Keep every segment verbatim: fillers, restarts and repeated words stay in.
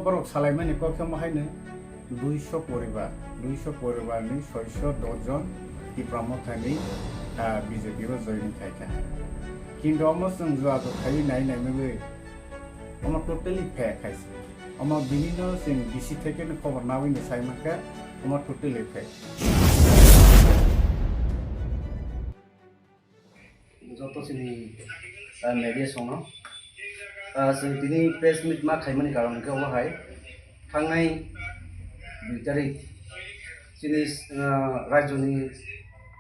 Borok salaimani kok khe omo haino duiso poribar, duiso poribarni soiso dos jon Tipra Mothani, ah, B J P o join khaikha. Kintu omo chwng jua jua khaiwi nai nai migwi omo totally fake hai se. Omo bini no chwng B C theke no khobor nawi no sai mankha, omo totally fake. Joto chini, ah, media songno, ah, chwng tini press meet ma khaimani karon hwnkhe obo hai thangnai dui tarik chini, ah, rajyoni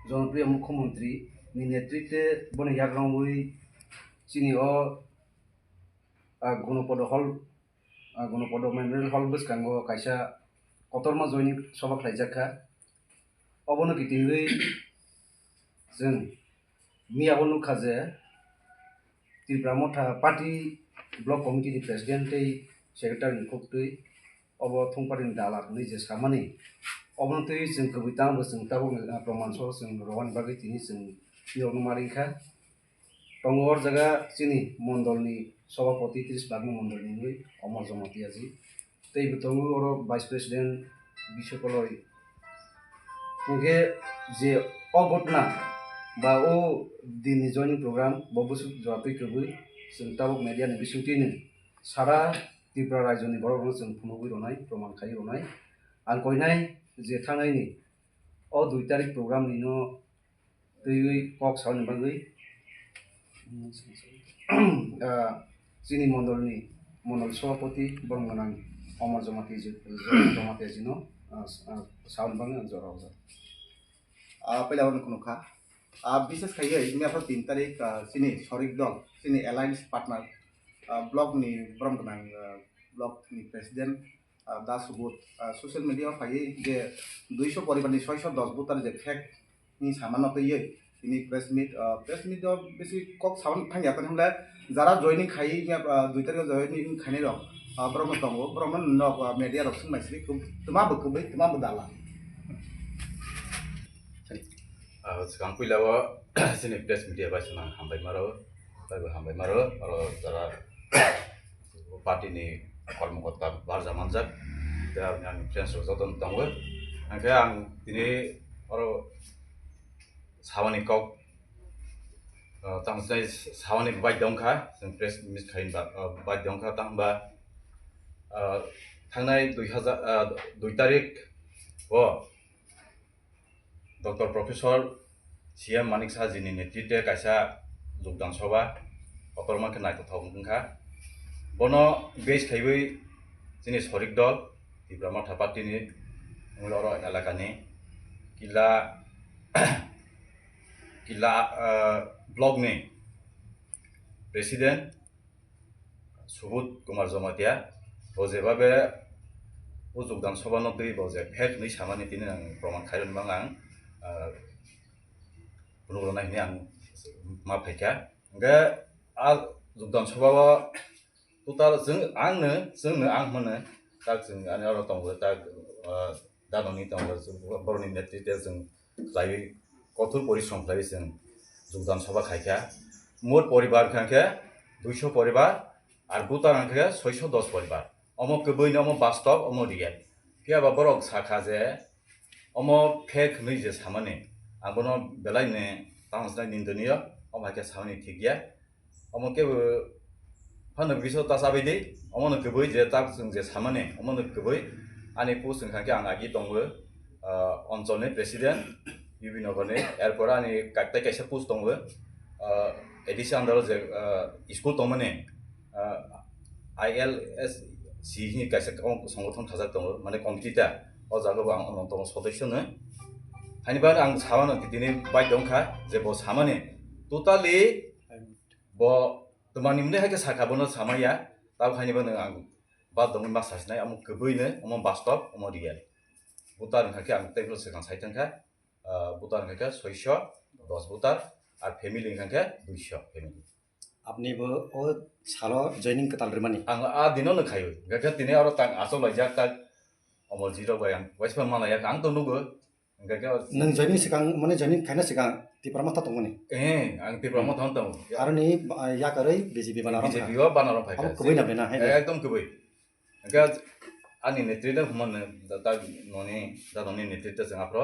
jonopriyo mukhyamantri ni netritwe boni yakrongwi chini o, ah, Gunopodo Hall, ah, Gunopodo Memorial Hall bwskango kaisa kotorma joining soba khlaijak kha. Obono kitingwi chwng miyabo nukha je Tipra Motha Party Block Committee ni President tei Secretary ni khuktwi obo thungpari ni dalal hwnwi je samani, obono twiwi chwng kwbwi tangbo chwng tabuk, ah, proman soho chwng rohorni bagwi tini chwng phiyokno ma ringkha. Tongo o jaga chini mondolni sobapoti Tris Bagma mondolni wngwi Omor Jamatia ji. Tei bo tongo oro Vice President Biswakoloi. Hwnkhe je o ghotna ba o dinni joining program bo bwswk jora twi kwbwi chwng tabuk media ni bisingtwi no sara Tripura rajyoni borok rokno chwng phunugwi rwnai, proman khaiwi rwnai. Ang koinai je thangnaini o dui tarik program ni no twiwi kok sauni bagwi, ah, chini mondolni mondol sobapoti borong gwnang Omor Jamatia ji, Jamatia jino, ah, ah, sauni bagwi ang jora ojak. Ah, puila hwnwi khunukha. Ah, bishes khaiwi miyapha tin tarik, ah, chini sorik dol, chini alliance partner, ah, block ni borong gwnang, ah, block ni president, ah, Da Subodh, ah, social media o phaiwi je duiso poribar ni soiso dos voter je fake ni samano twiwi tini press meet, ah, press meet o bisi kok saui thangya, tei hwnle jara joining khai ya, ah, dui tarik o joining khainai rok, ah, borok no tongo, borok no nok, ah, media rok swng naisri, twma bo kwbwi, twma bo dala. Ah, swkang puila o chini press media bai swkang hambai maro, bai bo hambai maro, oro jara party ni kormokorta barja manjak, tei ani friends rok joto no tongo. Hwnkhe ang tini oro samani kok, ah, tamo tei samani bai dongkha, chwng press meet khaini ba-, ah, bai dongkha, tamo ba, ah, thangnai dui hajar, ah, dui tarik o Doctor Professor C M Manik Saha jini netritwe kaisa jogdan soba kotorma khe naithothok wngkha. Bono base khaiwi chini sorik dol Tipra Motha Party ni wngwi oro elaka ni Killa, Killa, ah, block ni president Subodh Kumar Jamatia, bo je babe o jogdan soba no twi bo je fake hwnwi samani tini ang proman khairokni bagwi ang, ah, phunuk rwnai hwnwi ang ma phaikha. Hwnkhe a jogdan soba o total chwng, ang no, chwng no ang hwnmano, tak chwng ani oro tongo, tak, ah, danoni tongo, borokni netritwe chwng khlaiwi, kothor porishrom khlaiwi chwng jogdan soba khaikha. Mot poribar hwnkha khe duiso poribar, ar voter hwnkha khe soiso dos poribar. Omo kwbwino, omo bastob, omo real. Phiya ba borok sakha je omo fake hwnwi je samani, ang bono belaino tamo nindoniyo, omo hai khe samani thik ya. Omo kebo phano biso ta chabai di, omono kwbwi je tak chwng je samani, omono kwbwi ani post wngkha khe ang agi tongo, ah, oncholni president, U B Nagarni, erpore ani ka-, tei kaisa post tongo, ah, A D C under o je, ah, school tongmani, ah, I L S C hwnwi kaisa songgothon thajak tongo, mane committee ta, o jaga bo ang omontongno sodosyo no. Haini bagwi ang samano tini baidhyo wngkha je bo samani totally bo twmani hwnwi hai khe sakha, bono samaya, tabuk haini bagwi ang badhyo wngwi ma sasinai, omo kwbwino, omo bastob, omo real. Voter wngkha khe ang tei phano swkang sai thangkha, ah, voter wngkha khe soiso dos voter, ar family wngkha khe duiso family. Apni bo o salo joining kwtal rwmani? Ang a dino no khaio, hwnkha khe tini oro tang achuk laijak, tak omo jirok bai ang waisa manlaiya, ang to nugo. Hwnkha khe nwng joining swkang, mane joining khaina swkang Tipra Motha tongmani? Eh, ang Tipra Motha no tongo. Aroni, ah, yakarwi B J P banner B J P o banner rok phaikha. Abo kwbwi na bai na, hai bai? Ekdom kwbwi. Hwnkha Ani netrite humano da, da noni, da noni netrite chwng aphro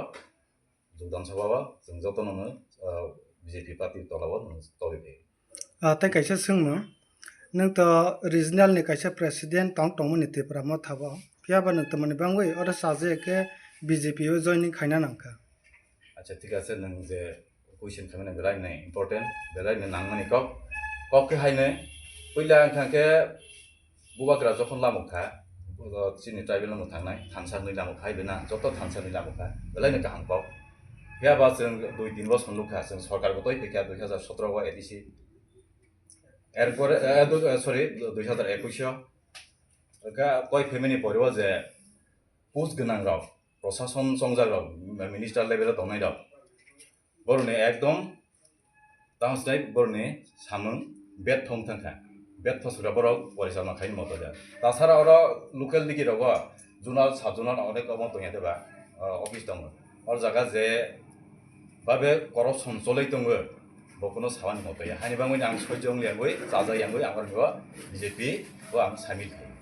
jogdan sabha o chwng joto nono, ah, B J P party tola o nono toli phai. Ah, tei kaisa swngmung, nwng to regional ni kaisa president tong tongmani Tipra Motha o, phiya ba nwng tamoni bangwi oro chajakya khe B J P o joining khaina nangkha. Acha, thik ase, nwng je question khaimani belai ni important, belai ni nangmani kok. Kok khe haino, puila wngkha khe Bubagra jokhon lamuk kha, o chini tribal no thangnai, thansa hwnwi lamuk kha, hai bina joto thansa hwnwi lamuk kha, belai ni kaham kok. Phiya ba chwng dui tin bosor nukha, chwng sorkar bo twi phaikha dui hazar sotro o A D C, erpore, eh, du-, eh, sorry, dui hazar ekush o. Kha twi phaimani pore o je post gwnang rok, prosason chongjak rok, minister level o tongnai rok, boroni ekdom tamo se boroni samung betho wng thangkha, betho sura borok porisalna khaini moto ja. Tasara oro local digi rogo zonal, sub zonal onek omo tongya deba, ah, office tongo. Or jaga je babe corruption cholai tongo, bokuno sawani moto ya. Hani bangwi ang sojong liangwi, chaja yangwi ang oro B J P o ang samil khaio.